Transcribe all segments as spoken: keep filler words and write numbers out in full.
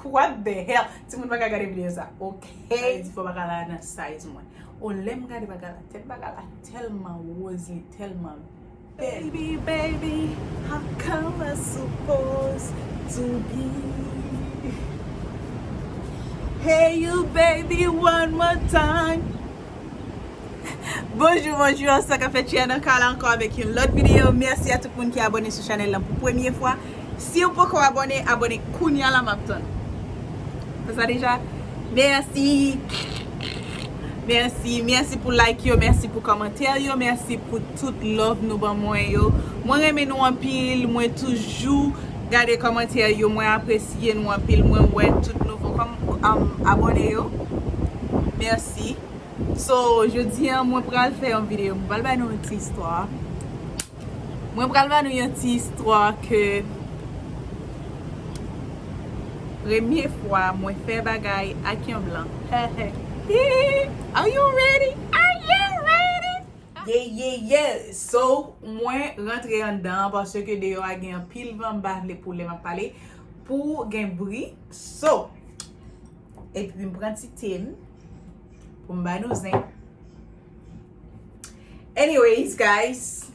What the hell? Timoun pa ka gade videyo sa, ok? Sa vle di fò bagay la nan size mwen. O, lè m gade bagay la, tèt bagay la tèlman woz, li tèlman bèl. Baby, baby, how come I supposed to be? Hey, you, baby, one more time. Bonjou, bonjou, sa k ap fèt, Triana Carla ankò avèk yon lòt videyo. Mèsi a tout moun ki abòne sou chanèl lan pou premye fwa. Si w poko abòne, abòne kounya la, m ap tann. Fè sa deja. Mèsi. Mèsi, mèsi pou like yo, mèsi pou kòmantè yo, mèsi pou tout love nou ban mwen yo. Mwen renmen nou anpil, mwen toujou gade kòmantè yo, mwen apresye nou anpil, mwen wè tout nouvo kòm, um, abòne yo. Mèsi. So, jodi a, mwen pral fè yon videyo. Mwen pral bay nou yon ti istwa. Mwen pral bay nou yon ti istwa ke premye fwa mwen fè bagay ak yon blan. Are you ready? Are you ready? Yeah, yeah, yeah. So, mwen rantre anndan an paske deyò a gen anpil van, m pa vle pou lè m ap pale, pou gen bri. So, epi m pran ti te m pou m ba nou zen. Anyways, guys,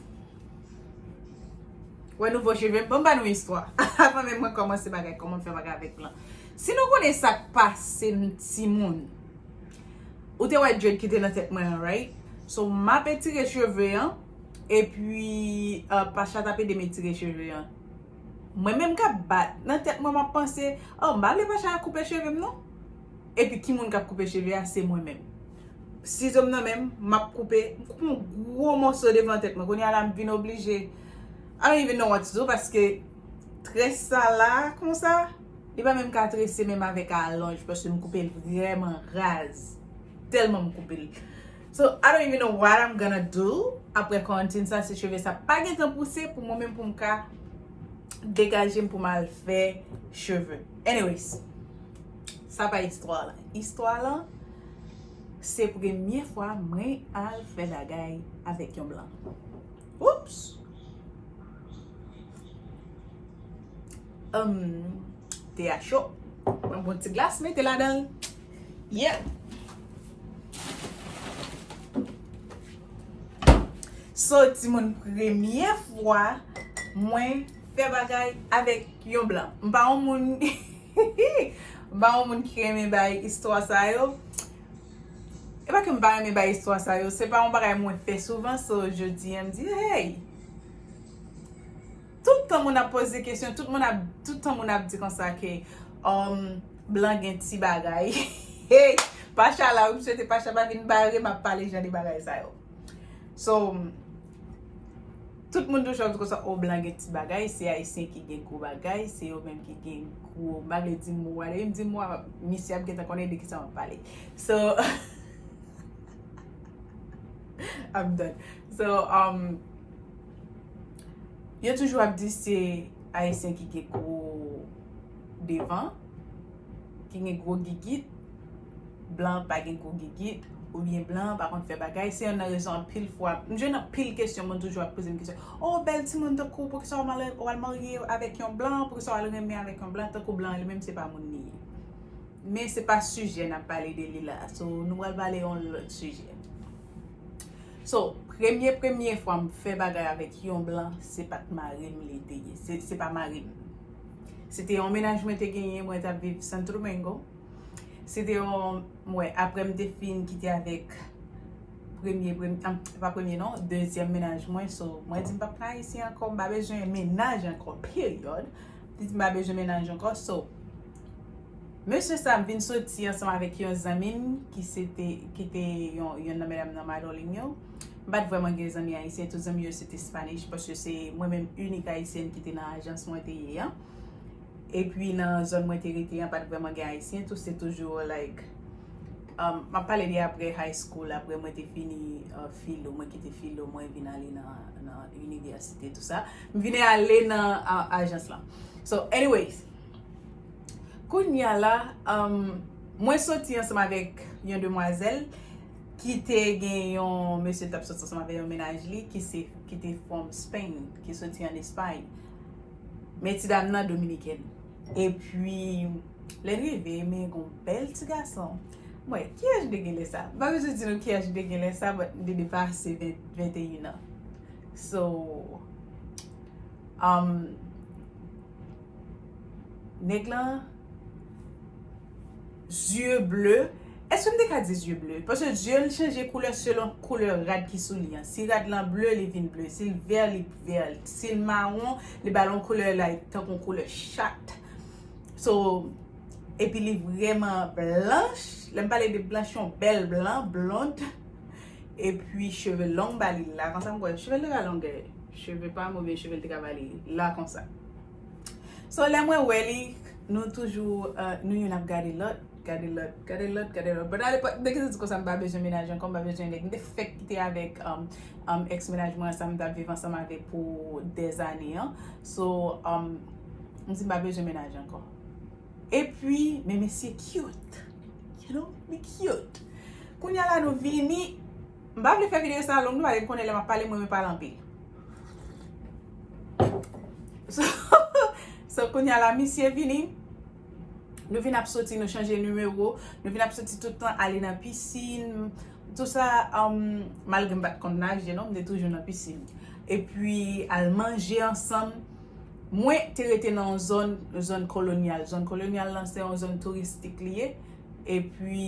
wè nouvo cheve m, ban m ba nou istwa. Avan menm mwen kòmanse bagay, kòman m fè bagay avèk blan. Si nou konnen sa k pase m timoun, ou te wè dread ki te nan tèt mwen an, right? So, m ap etire cheve an, epi, uh, Pacha t ap ede m etire cheve an. Mwen menm k ap bat, nan tèt mwen, m ap panse, oh, m pa vle Pacha koupe cheve m, non. Epi ki moun k ap koupe cheve a? Se mwen menm. Sizo m nan men m, m ap koupe, m koupe yon gwo mòso devan tèt mwen. Kounye a la, m vin oblije, I don't even know what to do, paske très sa la, konsa, li pa menm ka trese menm avèk alonj, paske m koupe l vrèman raz. Tèlman m koupe l. So, I don't even know what I'm gonna do. Apre quarantine sa, si cheve sa pa gentan pouse, pou mwen menm pou m ka degaje m pou m al fè cheve. Anyways, sa pa istwa la. Istwa la, se premye fwa mwen al fè bagay avèk yon blan. Oops! Um, te a cho. Pran bon ti glas, mete ladan l. Yeah. So, timoun, premye fwa mwen fè bagay avèk yon blan. M pa yon moun, m pa yon moun ki renmen bay istwa sa yo. E pa ke m pa renmen bay istwa sa yo, se pa yon bagay mwen fè souvan, so jodi a m di, hey! Tout tan moun ap poze kesyon, tout moun ap, tout tan moun ap di konsa ke, um, blan gen ti bagay. Hey! Pacha la, wi, m swete Pacha pa vin bare m ap pale jan de bagay sa yo. So, tout moun toujou ap di konsa, oh, blan gen ti bagay, se Ayisyen ki gen gwo bagay, se yo menm ki gen gwo, m pa vle di mo a, depi m di mo a, misye ap gentan konnen de kisa m ap pale. So, I'm done. So, um, yo toujou ap di se Ayisyen ki gen gwo devan, ki gen gwo gigit, blan pa gen gwo gigit, oubyen blan pa konn fè bagay. Se youn nan rezon anpil fwa, m jwenn anpil kesyon, moun toujou ap poze m kesyon. Oh, bèl timoun, tankou, poukisa w al, w al marye avèk yon blan, poukisa w al renmen avèk yon blan, tankou blan li menm se pa moun li ye. Men se pa sijè n ap pale de li la. So, nou pral pale yon lòt sijè. So, premye, premye fwa m fè bagay avèk yon blan, se pa t mari m li te ye. Se, se pa mari m. Se te yon mennaj mwen te genyen, mwen t ap viv Santo Domingo. Se te yon, mwen, apre m te fin kite avèk premye, premye, ah, pa premye non, dezyèm mennaj mwen. So, mwen di m p ap nan Ayiti ankò, m pa bezwen mennaj ankò, period. Li di m pa bezwen mennaj ankò. So, mesye sa m vin soti ansanm avèk yon zanmi m ki se te, ki te yon, yon nan medam nan Madolin yo. M pa t vrèman gen zanmi ayisyen, tout zanmi yo se te Spanish, paske se mwen menm inik ayisyèn ki te nan ajans mwen te ye an. Epi nan zòn mwen te rete an, pa t vrèman gen ayisyen, tou se toujou, like, um, m ap pale de apre high school, apre mwen te fini, uh, filo, mwen kite filo, mwen vin ale nan, nan inivèsite, tou sa. M vin ale nan, uh, ajans lan. So, anyways, kounye a la, um, mwen soti ansanm avèk yon demwazèl ki te gen yon mesye t ap soti ansanm avèk yon mennaj li ki se, ki te from Spain, ki soti ann Espay. Men ti dam nan dominikèn. Epi, lè n rive, men gon bèl ti gason. Mwen, kiyès ki te gen lè sa? M pa bezwen di nou kiyès ki te gen lè sa, but m te depase ven, venteyen an. So, um, nèg lan, zye ble. Èske m te ka di zye ble? Paske zye l chanje koulè selon koulè rad ki sou li an. Si rad lan ble, li vin ble. Si l vè, li vè. Si l mawon, li ba l yon koulè, like, tankou yon koulè chat. So, epi li vrèman blanch. Lè m pale de blanch, yon bèl blan, blond. Epi cheve long ba li la. Konsa m kwè cheve l te ka longè. Cheve pa move, cheve l te ka ba li la konsa. So, lè mwen wè li, nou toujou, uh, nou youn ap gade lòt, gade lòt, gade lòt, gade lòt. But alepòk, m te gentan di konsa m pa bezwen mennaj ankò, m pa bezwen nèg. M te fèk kite avèk, um, um, ex mennaj mwen sa m t ap viv ansanm avèk pou dèzane an. So, um, m di m pa bezwen mennaj ankò. Epi, men mesye cute. You know, li cute. Kounye a la nou vini, m pa vle fè videyo sa long, nou pale, m konnen lè m ap pale, mwen renmen pale anpil. So, so kounye a la, misye vini, nou vin ap soti, nou chanje nimewo, nou vin ap soti tout tan, ale nan pisin, tout sa, um, malgre m pa t konn naje, non, m te toujou nan pisin. Epi, al manje ansanm. Mwen te rete nan yon zòn, zòn kolonyal. Zòn kolonyal lan, se yon zòn touristik li ye. Epi,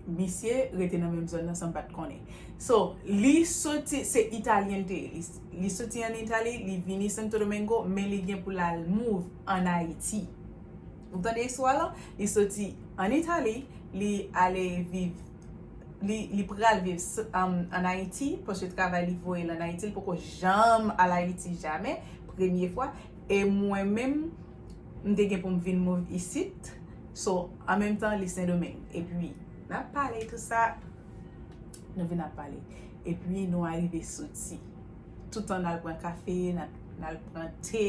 misye rete nan menm zòn nan san m pa t konnen. So, li soti, se Italyen l te ye. Li, li soti ann Itali, li vini Santo Domingo, men li gen pou l al move ann Ayiti. Ou tande istwa lan? Li soti ann Itali, li ale viv, li, li pral viv s-, ann, ann Ayiti, paske travay li voye l ann Ayiti, li poko janm al Ayiti jamè, premye fwa. E mwen menm, m te gen pou m vin move isit. So, an menm tan, li Sendomeng. Epi, n ap pale tout sa, nou vin ap pale. Epi, nou arive soti. Tout tan, n al pran kafe, n al, n al pran te.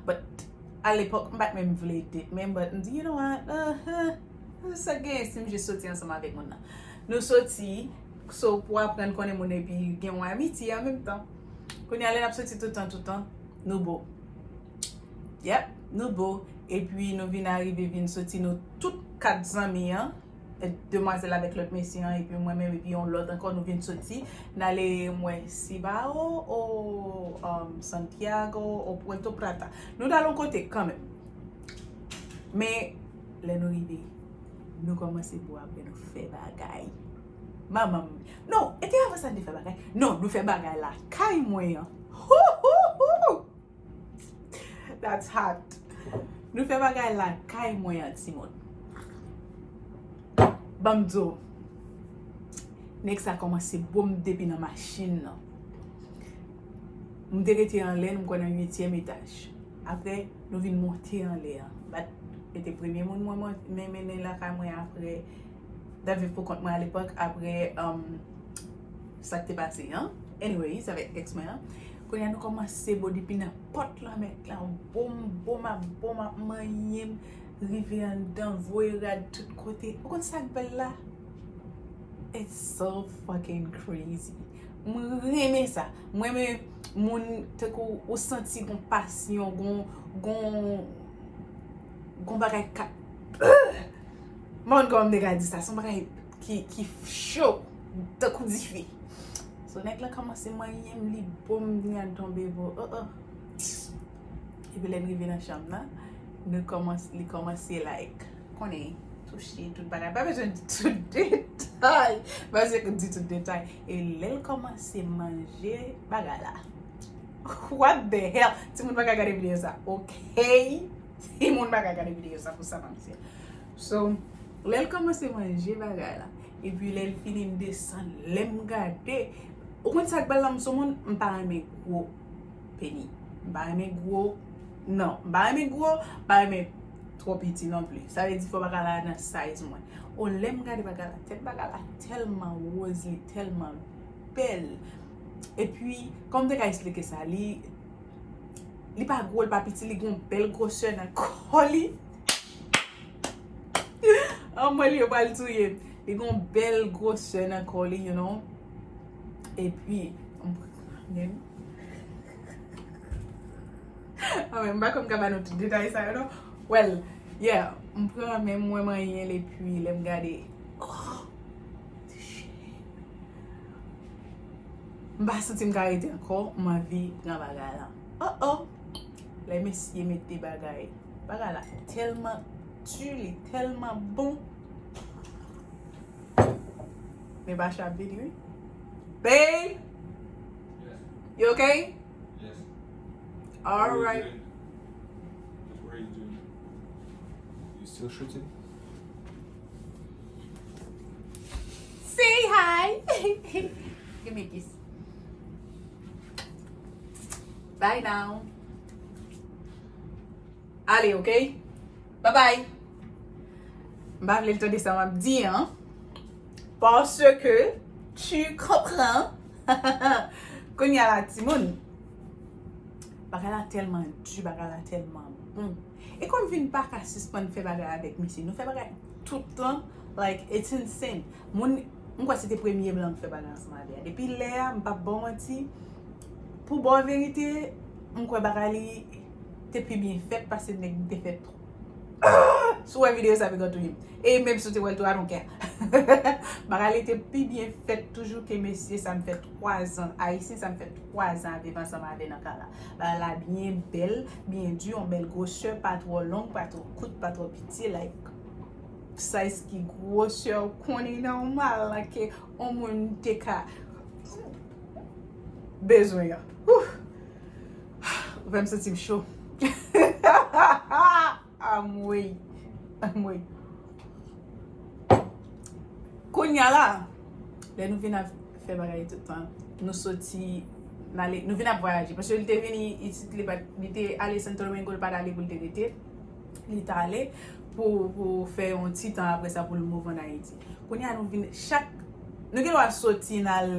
But, alepòk, m pa t menm vle date menm, but m di, you know what, uh, uh, sa gen, si m jis soti ansanm avèk moun nan. Nou soti, so, pou aprann konnen moun epi gen yon amitye an menm tan. Kounye a, lè n ap soti tout tan, tout tan, nou bo. Yep, nou bo. Epi nou vin arive, vin soti, nou tout kat zanmi an, demwazèl avèk lòt mesye an, epi mwen menm, epi yon lòt ankò, nou vin soti. N ale, mwen, Cibao, o, um, Santiago, o Puerto Plata. Nou t al yon kote kanmenm. Men, lè nou rive, nou kòmanse bo apre nou fè bagay. Manman m, non, e te avan sa n te fè bagay? Non, nou fè bagay lakay mwen an. Hou, hou, hou! That's hot. Nou fè bagay lakay mwen an, timoun. Ban m di w, nèg sa kòmanse bo m depi nan machin nan. M te rete anlè, m kwè nan uityèm etaj. Apre, nou vin monte anlè an. Bat, e te premye moun mwen, mwen, men mennen lakay mwen apre. M t ap viv pou kont mwen alepòk, apre, um, sa k te pase an. Anyways, avèk ex mwen an. Kounye a nou kòmanse bo depi nan pòt lan, mèt lan, bom, bom, ap bom, ap manyen m, rive anndan, voye rad tout kote. Ou konn sa k bèl la? It's so fucking crazy. Mwen renmen sa. Mwen renmen moun, tankou ou santi gon pasyon, gon, gon, gon bagay ka, m pa konn kòman m te ka di sa, se yon bagay ki, ki cho, tankou dife. So, nèg lan kòmanse manyen m, li bo m, li al tonbe bo. Oh, oh. Epi lè n rive nan chanm nan, nou kòmanse, li kòmanse, like, konnen, touche tout bagay. Pa bezwen di tout detay. Pa bezwen di tout detay. E lè l kòmanse manje bagay la. What the hell? Timoun pa ka gade videyo sa. Ok? Timoun pa ka gade videyo sa pou sa, manmzèl. So, lè l kòmanse manje bagay la, epi lè l fini, m desann, lè m gade, ou konn sa k bèl la, m se yon moun, m pa renmen gwo peni. M pa renmen gwo, non, m pa renmen gwo, m pa renmen twò piti non plis. Sa vle di fò bagay la nan size mwen. O, lè m gade bagay la, tèt bagay la tèlman woz, li tèlman bèl. Epi, kòman m te ka eksplike sa? Li, li pa gwo, li pa piti, li gen yon bèl gwosè nan kò li. Anmwey, li yo pral touye m. Li gen yon bèl gwosè nan kò li, you know. Epi, men, anmwey, m pa konn ka ba nou tout detay sa yo, non. Well, yeah, m pran men m wè manyen l epi lè m gade, oh, shit. M pa santi m ka rete ankò, m anvi pran bagay la. Oh oh. Lè mesye mete bagay, bagay la tèlman di, li tèlman bon. Men Pasha ap vini wi. Babe, you okay? Alright. You still shooting? Say hi. Give me a kiss. Bye now. Ale, okay? Bye bye. M pa vle l tande sa m ap di an. Parce que tu comprends. Kounye a la, timoun. Bagay la tèlman di, bagay la tèlman bon. E kòm m vin pa ka sispann fè bagay avèk misye. Nou fè bagay tout tan. Like, it's insane. Moun, m kwè se te premye blan m fè bagay ansanm avè a. Depi lè a, m p ap ba w manti, pou ba w verite, m kwè bagay li te pi byen fèt pase nèg m te fè tou. Si w wè videyo sa, piga w touye m. E menm si w te wè l tou, I don't care. Bagay li te pi byen fèt toujou ke mesye sa m fè twazan. Ayisyen sa m fè twazan ap viv ansanm avè nan ka la. Bagay la byen bèl, byen di, yon bèl gwosè, pa twò long, pa twò kout, pa twò piti, like, size ki gwosè w konnen nòmal la ke yon moun te ka bezwen an. Ouh! Ou fè m santi m cho. Anmwey. Anmwey. Kounye a la, lè nou vin ap fè bagay tout tan, nou soti, n ale, nou vin ap vwayaje. Paske li te vini isit, li pa, li te ale Santo Domingo, li pa t ale pou l te rete. Li t ale pou, pou fè yon ti tan apre sa pou l move ann Ayiti. Kounye a nou vin, chak, nou gen dwa soti n al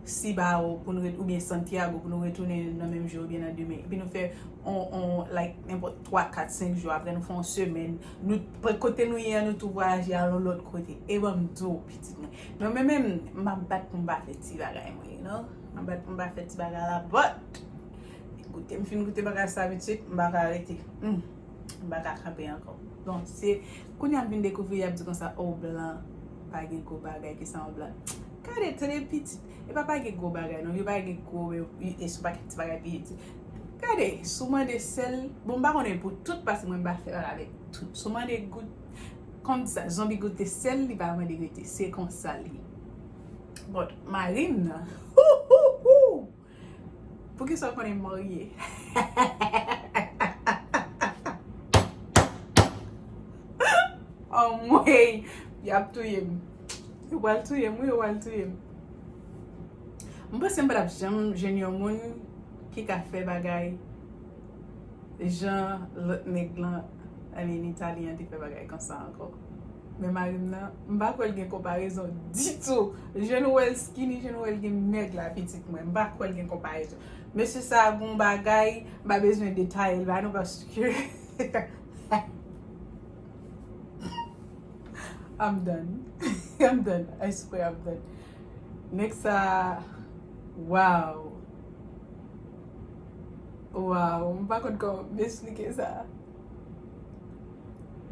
Cibao pou nou ret, oubyen Santiago pou nou retounen nan menm jou oubyen nan demen. Epi nou fè on, on, like, nenpòt twa, kat, senk jou. Apre nou fè on semèn. Nou, kote nou ye an, nou tou vwayaje al yon lòt kote. E ban m di w, pitit mwen. Non, men menm, m ap bat pou m pa fè ti bagay mwen, you know? M ap bat pou m pa fè ti bagay la, but, goute, m fin goute bagay sa, pitit, m pa ka rete. Hmm. M pa ka kanpe ankò. Bon, se kounye a m vin dekouvri, y ap di konsa, oh, blan pa gen gwo bagay, ki sa yon blan. Gade, tande pitit, e pa pa gen gwo bagay, non, yo pa gen gwo, e, e se yon pakèt ti bagay piti. Gade, si w mande sèl, bon, m pa konnen pou tout, paske mwen m pa fè bagay avèk tout. Si w mande gout, kòm di sa, zonbi goute sèl, li pa mande rete. Se konsa l ye. But, mari m nan, hou, hou, hou! Poukisa w konnen m marye? Anmwey, y ap touye m. Yo pral touye m, wi, yo pral touye m. M panse m pa t ap janm jwenn yon moun ki ka fè bagay jan lòt nèg lan, I mean, Italyen an te fè bagay konsa ankò. Men mari m nan, m pa kwè l gen konparezon ditou. Jan nou wè l skinny, jan nou wè l gen mèg la, pitit mwen. M pa kwè l gen konparezon. Mesye sa a gon bagay, m pa bezwen detay l ba nou paske I'm done. I'm done. I swear I'm done. Nèg sa, wow. Wow, m pa konn kòman m esplike sa.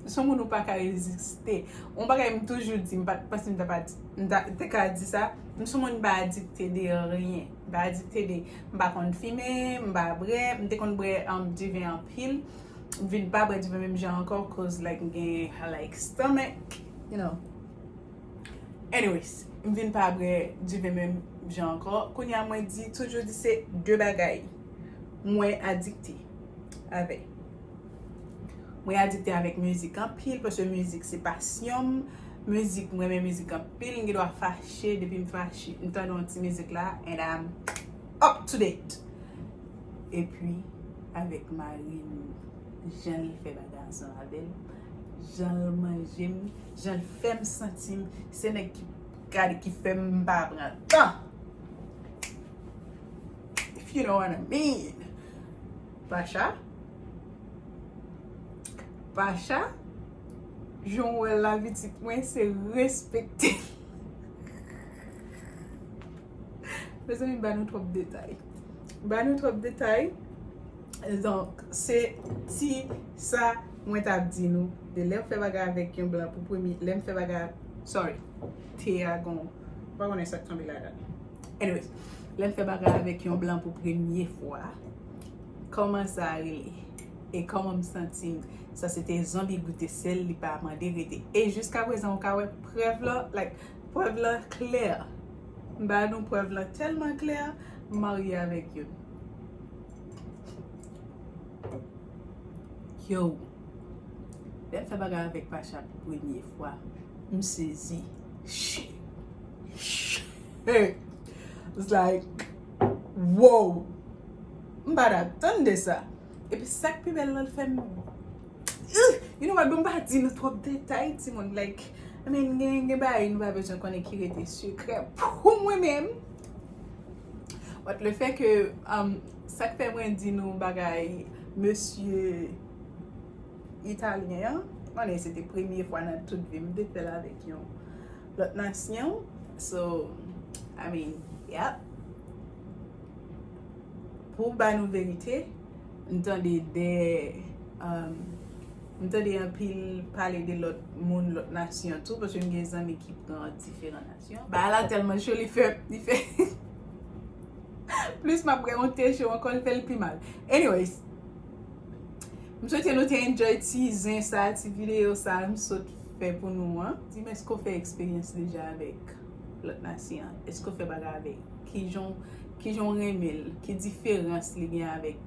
Se yon moun ou pa ka reziste. Yon bagay m toujou di, m pa t panse m ta pa di, m ta, te ka di sa. M se yon moun m pa adikte de anyen. M pa adikte de, m pa konn fimen, m pa bwè, m te konn bwè, um, diven anpil. M vin pa bwè diven menm jan ankò, cause, like, m gen, like, stomach, you know. Anyways, m vin pa bwè diven menm jan ankò. Kounye a mwen di, toujou di se de bagay mwen adikte avè. Mwen adikte avèk mizik anpil, paske mizik se pasyon m. Mizik, mwen renmen mizik anpil. M gen dwa fache, depi m fache, m tande yon ti mizik la, and I'm up to date. Epi, avèk mari m, jan l fè bagay ansanm avè m, jan l manje m, jan l fè m santi m, se nèg ki gade ki fè m pa pran tan. If you know what I mean. Pacha, Pacha, jan w wè l la, pitit mwen, se respekte. Mezanmi, m ba nou twòp detay. M ba nou twòp detay. Donk, se ti sa mwen t ap di nou de lè m fè bagay avèk yon blan pou premye, lè m fè bagay, sorry, te a gon, m pa konnen sa k tonbe ladan. Anyways, lè m fè bagay avèk yon blan pou premye fwa, kòman sa rele? E kòman m santi m? Sa se te zanbi goute sèl, li pa mande rete. E jiska prezan, ou ka wè prèv lan, like, prèv lan klè. M ba nou prèv lan tèlman klè, m marye avèk youn. Yo, lè m fè bagay avèk Pacha pou premye fwa, m sezi. Shit. Shit. It's like, wow. M pa t atann de sa. Epi sa k pi bèl lan, l fè m, ugh, you know what, bon, m pa di nou twòp detay, timoun. Like, I mean, gen, gen bagay nou pa bezwen konnen ki rete sekrè pou mwen menm. But le fait que, um, sa k fè mwen di nou bagay mesye italyen an, konnen se te premye fwa nan tout vi m te fè l avèk yon lòt nasyon. So, I mean, yep. Pou ba nou verite, m tande de, um, m tande anpil pale de lòt moun, lòt nasyon tou, paske m gen zanmi ki pran diferan nasyon. Bagay la tèlman cho, li fè, li fè, plis m ap reyonte cho ankò, li fè l pi mal. Anyways, m swete nou te enjoy ti zen sa, ti videyo sa m sot fè pou nou an. Di m, èske w fè eksperyans deja avèk lòt nasyon an? Èske w fè bagay avèk? Kijan, kijan w renmen l? Ki diferans li gen avèk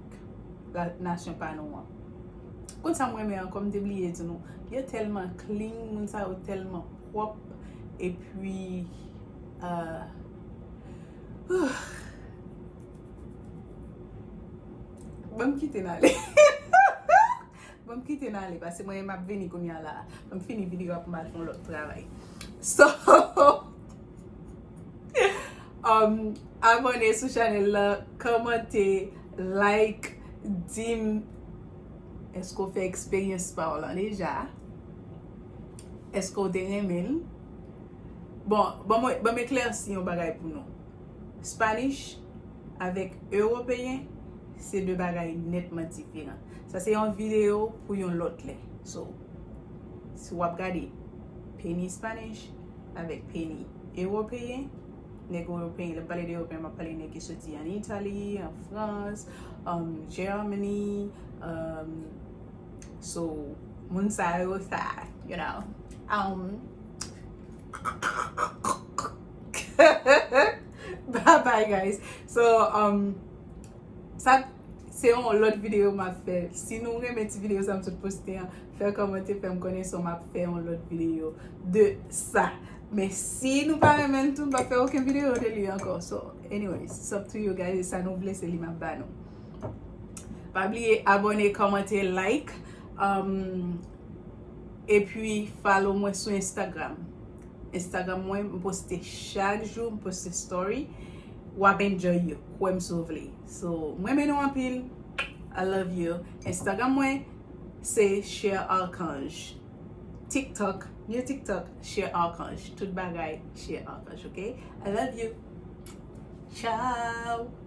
la, nasyon pa nou an? Konn sa m renmen ankò, m te bliye di nou, yo tèlman clean, moun sa yo tèlman pwòp, epi, uh, ban m kite n ale. Ban m kite n ale, paske mwen m ap vini kounye a la. Ban m fini videyo a pou m al fè yon lòt travay. So, um, abòne sou chanèl la, kòmante, like, di m, èske w fè eksperyans pa w lan deja? Èske w te renmen l? Bon, ban mwen, ban m eklèsi yon bagay pou nou. Spanish avèk ewopeyen, se de bagay nètman diferan. Sa se yon videyo pou yon lòt lè. So, si w ap gade peni Spanish avèk peni ewopeyen, nèg ewopeyen, lè m pale de ewopeyen, m ap pale nèg ki soti an Itali, an Frans, um, Germany, um, so, moun sa yo, sa, you know, um, bye bye, guys. So, um, sa, se yon lòt videyo m ap fè. Si nou renmen ti videyo sa m sot poste an, fè kòmante, fè m konnen, so m ap fè yon lòt videyo de sa. Men si nou pa renmen l tou, m pa fè okenn videyo de li ankò. So, anyways, it's up to you, guys. Sa nou vle, se li m ap ba nou. Pa bliye abòne, kòmante, like, um, epi follow mwen sou Instagram. Instagram mwen, m poste chak jou, m poste story. W ap enjoy yo, kwè m si w vle. So, m renmen nou anpil. I love you. Instagram mwen, se Cher Archange. TikTok, new TikTok, Cher Archange. Tout bagay, Cher Archange, ok? I love you. Ciao.